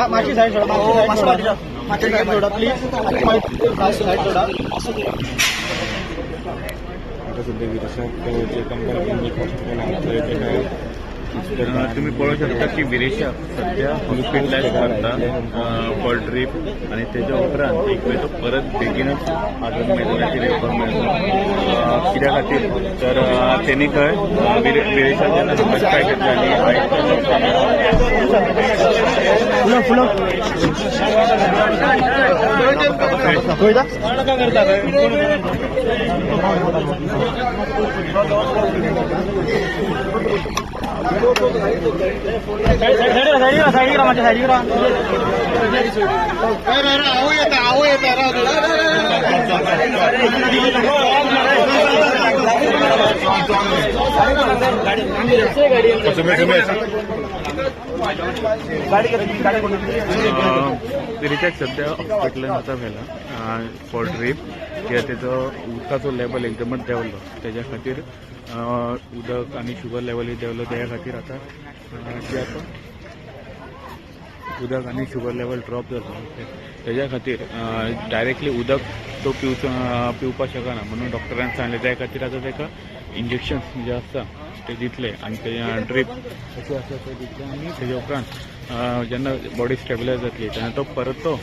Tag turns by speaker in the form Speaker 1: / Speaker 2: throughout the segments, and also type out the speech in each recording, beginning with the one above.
Speaker 1: माशी साईड सोडा, माशी side soda please, side सोडा.
Speaker 2: आता सध्या विरेशाक जे कंपनी हॉस्पिटल आहा थंय तेका
Speaker 3: तुम्ही पळोवंक शकता की विरेशाक सध्या हॉस्पिटलायज करता फॉर ड्रीप आनी तेच्या उपरांत एक वेळ तो परत बेगीनच आझाद मैदानाचेर येवपाक मेळटलो. कित्या खातीर तर तेणी खंय विरेशाक जेन्ना हात पांय घेतले आनी
Speaker 1: फुलं फुलं
Speaker 3: विरेशाक सध्या हॉस्पिटलान आतां व्हेला फॉर ड्रीप, कित्याक तेजो उदकाचो लेवल एकदमच देंवलो, तेज्या खातीर उदक आनी शुगर लेवलूय देंवलो, तेज्या खातीर आतां जे आतां उदक आनी शुगर लेवल ड्रॉप जालो, तेज्या खातीर डायरेक्टली उदक तो पिवपाक शकना म्हणून डॉक्टरान सांगलें. त्या खातीर आतां ताका इंजेक्शन जे आसता ते दितले आनी ते ड्रीप अशें आसा ते दितले आनी तेज्या उपरांत जेन्ना बॉडी स्टेबलायज जातली तेन्ना तो परत तो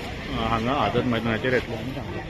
Speaker 3: हांगा आझाद मैदानाचेर येतलो आनी सांगलो.